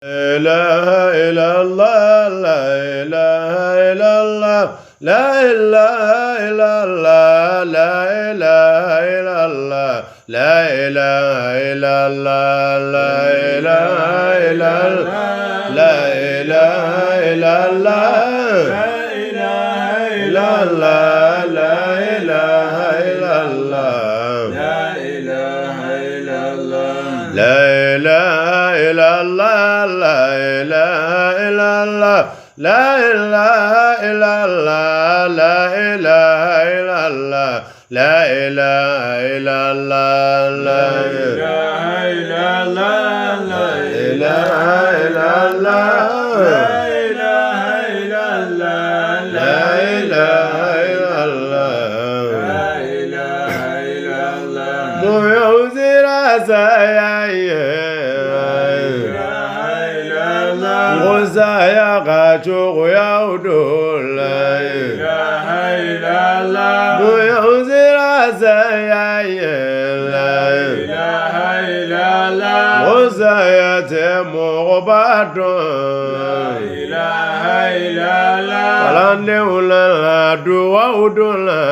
La ilaha la ilaha illallah la ilaha illallah la ilaha illallah la ilaha illallah la ilaha illallah la ilaha illallah La ilaha illallah la ilaha illallah La ilaha illallah. La ilaha illallah, la ilaha illallah, la ilaha illallah, la ilaha illallah, la ilaha illallah, la ilaha illallah. La ilaha illallah, La ilaha illallah. la ilaha illallah. La ilaha illallah. Muyuzira sayaye. Ilaha illallah. Ngosaya kachogo ya udola. Ilaha illallah. Muyuzira sayaye. Ilaha illallah. Ngosaya te mɔgɔba dɔn. Ilaha illallah. Kalandenw nana duwawu don la.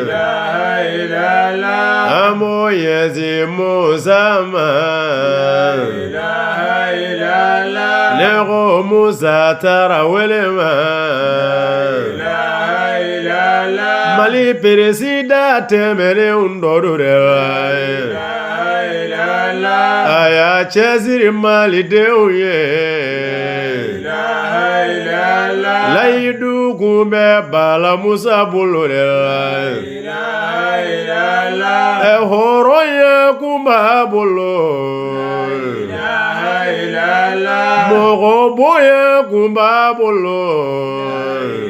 Ilaha illallah. An b'o ɲɛsin Musa ma. Ilaha illallah. Ne ko Musa Tarawele ma. Ilaha illallah. Mali président tɛmɛnenw dɔ don dɛ. Ilaha illallah. A y'a cɛsiri malidenw ye. Ilaha illallah. Layidu kun bɛ Bala Musa bolo de la. Ilaha illallah. Ɛ hɔrɔnya kun b'a bolo. Ilaha illallah. Mɔgɔ bonya kun b'a bolo.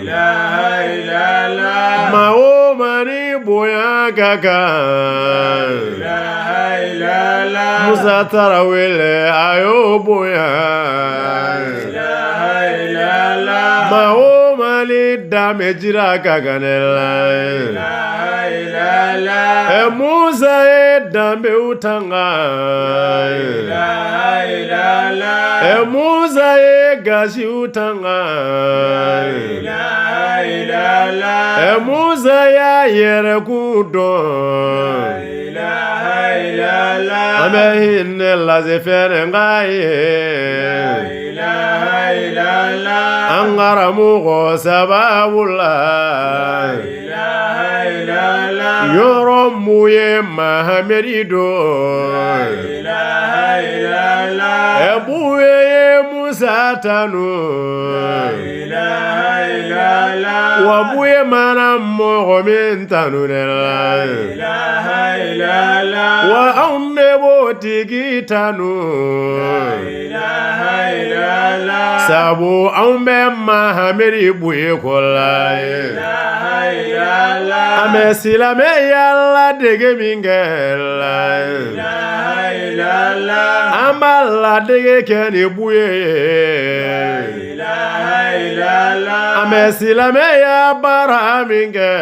Ilaha illallah. Maa o maa ni bonya ka kan. Ilaha illallah. Musa Tarawele a y'o bonya. Ilaha illallah. Maa o maa ni danbe jira ka kan ne la. Ilaha illallah. Ɛ Musa ye danbew tanga. Ilaha illallah. Ɛ Musa ye gasiw tanga. Ilaha illallah. Ɛ Musa y'a yɛrɛkun dɔn. Ilaha illallah. An bɛ hinɛ lase fɛrɛ nka ye. Ilaha illallah. An karamɔgɔ sababu la. Ilaha illallah. Yɔrɔ mun ye Mahamedi don. Ilaha illallah. Ɛ Buye ye Musa tanu. Ilaha illallah. Wa Buye mana mɔgɔ min tanu dɛ la. Ilaha illallah. Wa anw de b'o tigi tanu. Ilaha illallah. Sabu anw bɛ Mahamedi Buye kɔ la. Ilaha illallah. An bɛ silamɛya ladege min kɛ la. Ilaha illallah. An b'a ladege kɛ ni Buye ye. Ilaha illallah. An bɛ silamɛya baara min kɛ.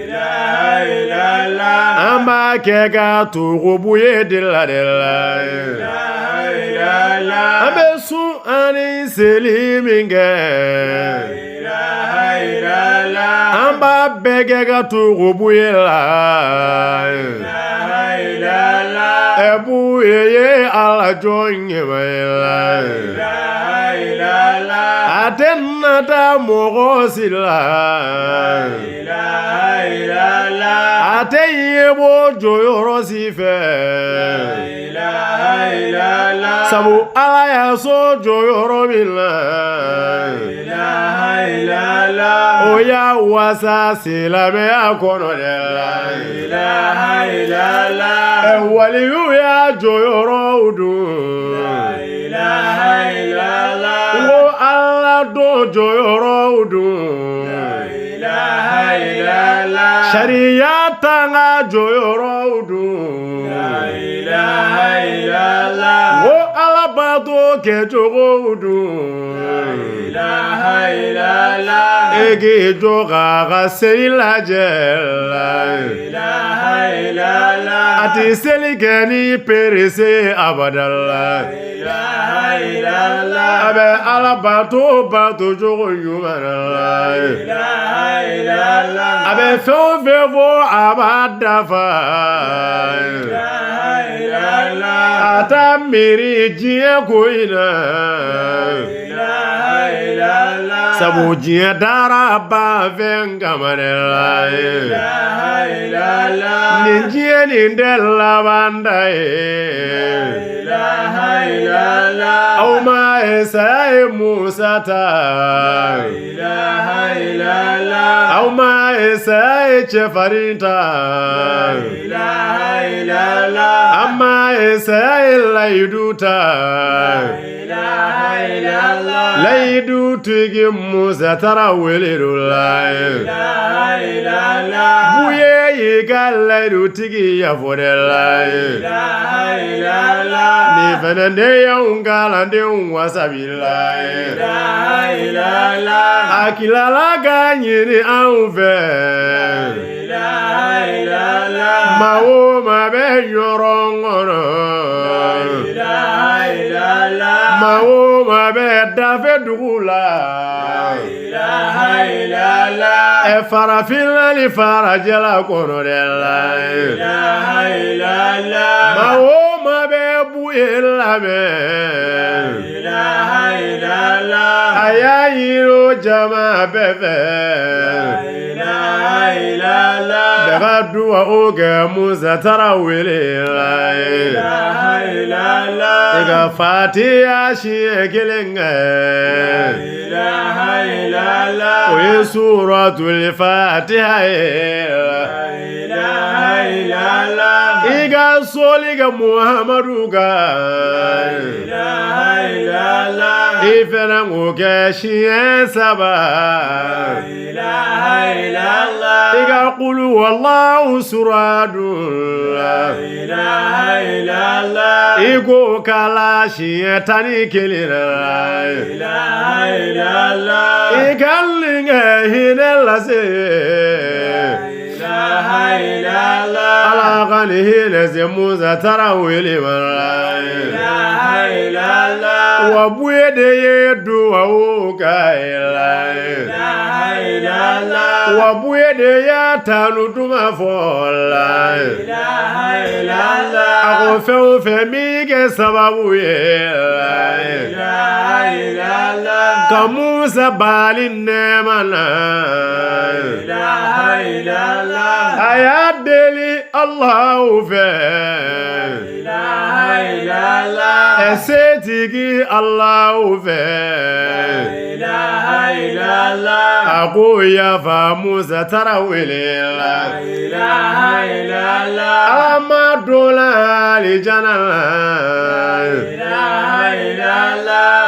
Ilaha illallah. An b'a kɛ ka tugu Buye de la de la. Ilaha illallah. An bɛ sun ani seli min kɛ. Ilaha illallah. An b'a bɛɛ kɛ ka tugu Buye la. Ilaha illallah. Ɛ Buye ye Ala jɔn ɲuman ye la. Ilaha illallah. A tɛ nata mɔgɔ si la. Ilaha illallah. A tɛ ye bɔ jɔyɔrɔ si fɛ. Ilaha illallah. Sabu Ala y'a so jɔyɔrɔ min la. Ilaha illallah. O y'a wasa silamɛya kɔnɔ dɛ la. Ilaha illallah. Ɛ waliyu y'a jɔyɔrɔw dun. Ilaha illallah. N ko Ala dɔn jɔyɔrɔw dun. Ilaha illallah. Sariya tanga jɔyɔrɔw dun. Ilaha illallah. N ko Ala bato kɛcogo dun. E k'i jɔ k'a ka seli lajɛ la. A tɛ seli kɛ ni perese abada la. A bɛ Ala bato bato cogo ɲuman la. A bɛ fɛn o fɛn fɔ a b'a dafa. A t'a miiri diɲɛ ko in na. Sabu diɲɛ dara banfɛn kama de la ye. Nin diɲɛ nin tɛ laban ta ye. Aw ma ye saya ye Musa ta. Aw ma ye saya ye cɛfarin ta. An ma ye saya ye layidu ta. Layidu tigi Musa Tarawele la ye. Buye y'i ka layidu tigiya fɔ de la ye. Nin fɛnɛ de y'anw kalandenw wasabi la ye. A tilala ka ɲini anw fɛ. Maa o maa bɛ ɲɔrɔn kɔnɔ. Maa o maa bɛ dafɛ dugu la. Ɛ farafinna ni farajɛla kɔnɔ dɛ la ye. Maa o maa bɛ Buye lamɛn. A y'a ɲini o jama bɛɛ fɛ. Bɛɛ ka duwawu kɛ Musa Tarawele la ye. I ka fatiya siɲɛ kelen kɛ. O ye suratul fatiha ye. I ka sɔli kɛ Muhamadu kan. I fɛnɛ k'o kɛ siɲɛ saba. I ka kulu walahu sura dun la. I k'o kalan siɲɛ 11 la. I ka nin kɛ hinɛ lase. Ala ka nin hinɛ se Musa Tarawele ma. Wa Buye de ye duwawu k'a ye la. Wa Buye de y'a tanu tuma fɔ la. A ko fɛn o fɛn min kɛ sababu ye ka Musa bali nɛɛma na. A y'a deli Alahu fɛ. Ɛ setigi Alahu fɛ. A ko yafa Musa Tarawele la. Ala ma donna alijana la.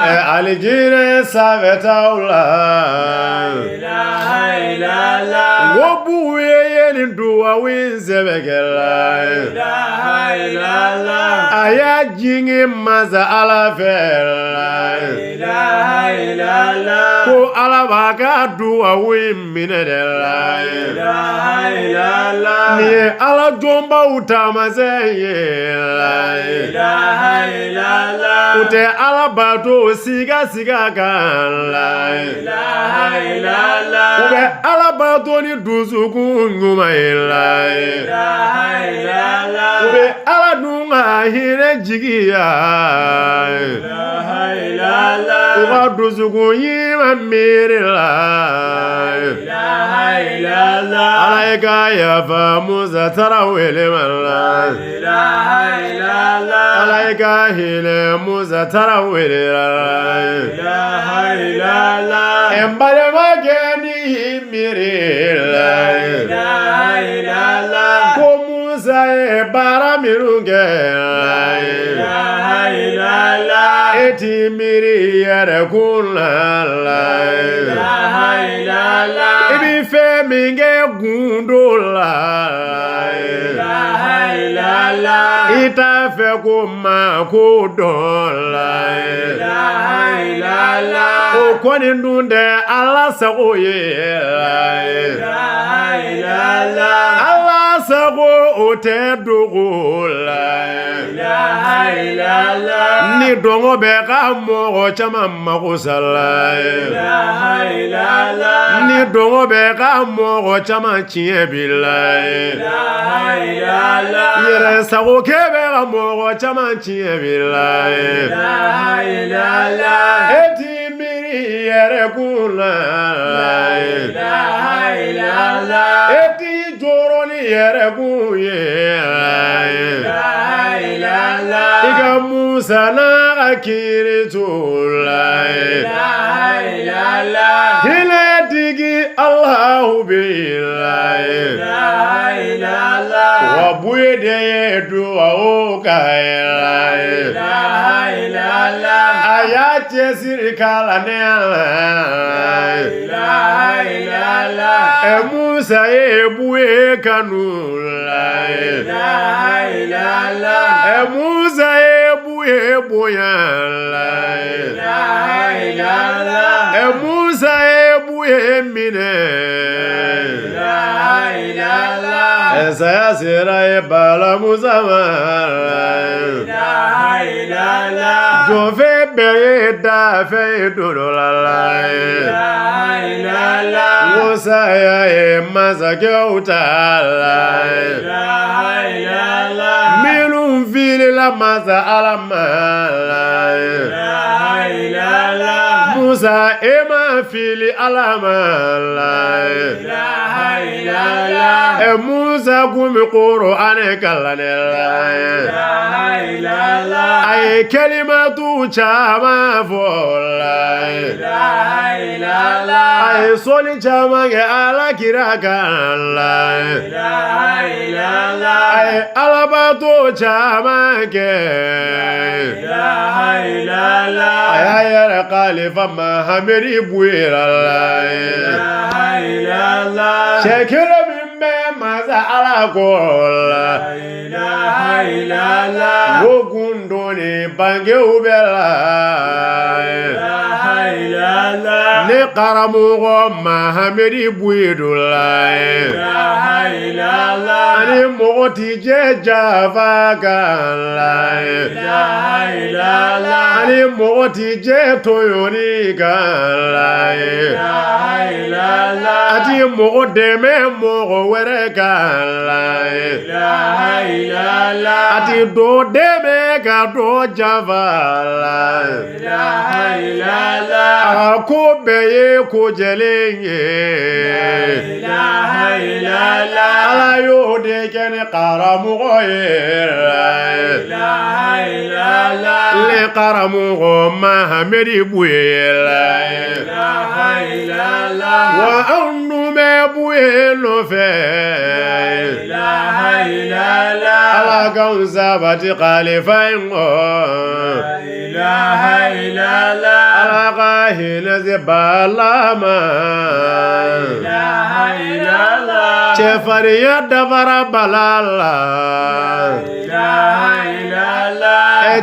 Ɛ alijinɛ sanfɛtaw la. Ko Buye ye nin duwawu in sɛbɛ kɛ la. A y'a jigi masa Ala fɛ la. Ko Ala b'a ka duwawu in minɛ dɛ la. Nin ye Ala jɔnbaw taamasiyɛn ye la. U tɛ Ala bato siga siga kan la. U bɛ Ala bato ni dusukun ɲuman ye la. U bɛ Ala dun ka hinɛ jigiya. U ka dusukun ɲuman miiri la. Ala ye ka yafa Musa Tarawele ma la. Ala ye ka hinɛ Musa Tarawele la. N balimakɛ ni miiri la. Ko Musa ye baara minnu kɛ e t'i miiri yɛrɛ kun la la. I bɛ fɛn min kɛ gundo la. I t'a fɛ dafɛ ko ma ko dɔn la o kɔni dun tɛ Ala sago ye Ala sago o tɛ dogo la ni dɔngɔ bɛ ka mɔgɔ caman mago sa la ni dɔngɔ bɛ ka mɔgɔ caman tiɲɛ bi la yɛrɛ sago kɛ bɛ ka mɔgɔ caman tiɲɛ bi la e t'i miiri yɛrɛ kun la e t'i jɔrɔ ni yɛrɛ kun ye i ka Musa n'a ka kiiri to la hinɛ tigi Alahu bɛ la wa Buye de ye duwawu k'a ye a y'a cɛsiri kalannenya la Musa ye Buye kanu la Musa ye Buye bonya la Musa ye Buye minɛ saya sera ye Bala Musa ma jɔnfɛn bɛɛ ye dafɛn ye don dɔ la Musa ye masakɛw ta la minnu filila masa Ala ma Musa e ma fili Ala ma la Musa kun bɛ Kuranɛ kalan la a ye kalimatu caman fɔ la a ye sɔli caman kɛ Ala kira kan la a ye alabato caman kɛ a y'a yɛrɛ kalifa Mahamedi Buye la cɛ kelen min bɛ masa Ala kɔ la o gundo ni bangew bɛɛ la ne karamɔgɔ Mahamedi Buye do la ani mɔgɔ ti jɛ jafa kan la ani mɔgɔ ti jɛ tɔɲɔni kan la a ti mɔgɔ dɛmɛ mɔgɔ wɛrɛ kan la a ti dɔ dɛmɛ ka dɔ janfa la a ko bɛɛ ye ko jɛlen ye Ala y'o de kɛ ne karamɔgɔ ye ne karamɔgɔ Mahamedi Buye la wa anw dun bɛ Buye nɔfɛ Ala k'anw sabati kalifa in kɔ Ala ka hinɛ se Bala ma cɛfarinya dafara Bala la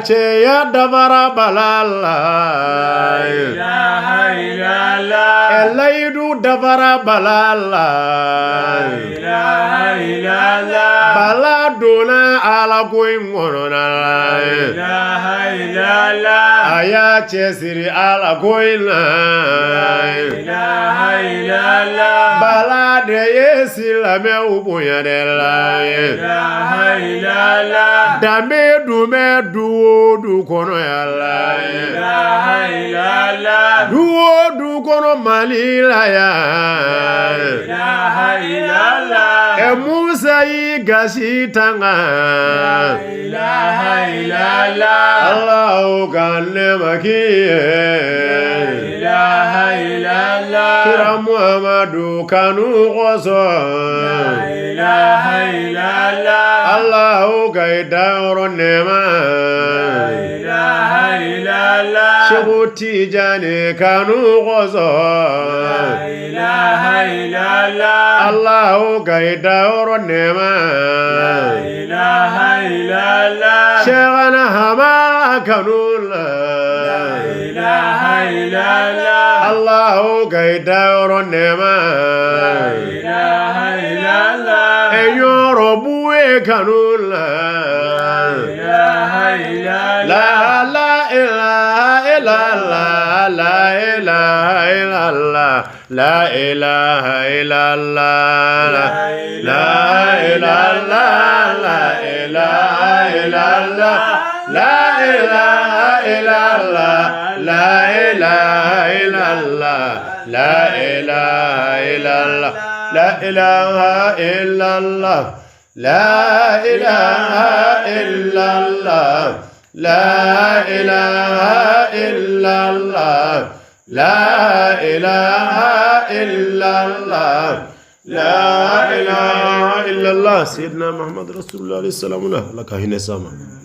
cɛya dafara Bala la layidu dafara Bala la Bala donna Ala ko in kɔnɔna la a y'a cɛsiri Ala ko in la Bala de ye silamɛw bonya de la danbe dun bɛ du o du kɔnɔ yan la du o du kɔnɔ Mali la yan Musa y'i gasi tanga Allahu ka nɛɛma k'i ye Kira Muhamadu kanu kosɔn Allahu ka i dayɔrɔ nɛɛma. Seku Tijani kanu kosɔn. La ilaha illallah. Allahu ka i dayɔrɔ nɛɛma. La ilaha illallah. Sɛkana Hamala kanu la. La ilaha illallah. Allahu ka i dayɔrɔ nɛɛma. La ilaha illallah. E Ɲɔrɔ Buye kanu la. La ilaha illallah. La la ilaha illallah. La ilaha illallah. La ilaha illallah. La ilaha la ilaha illallah. La ilaha illallah. La ilaha illallah. La ilaha illallah. La ilaha illallah. La ilaha illallah. La ilaha illallah. La ilaha illallah. La ilaha illallah. Sayyidina Muhammad Rasulullah alayhi salam. Allah ka hinɛ sama.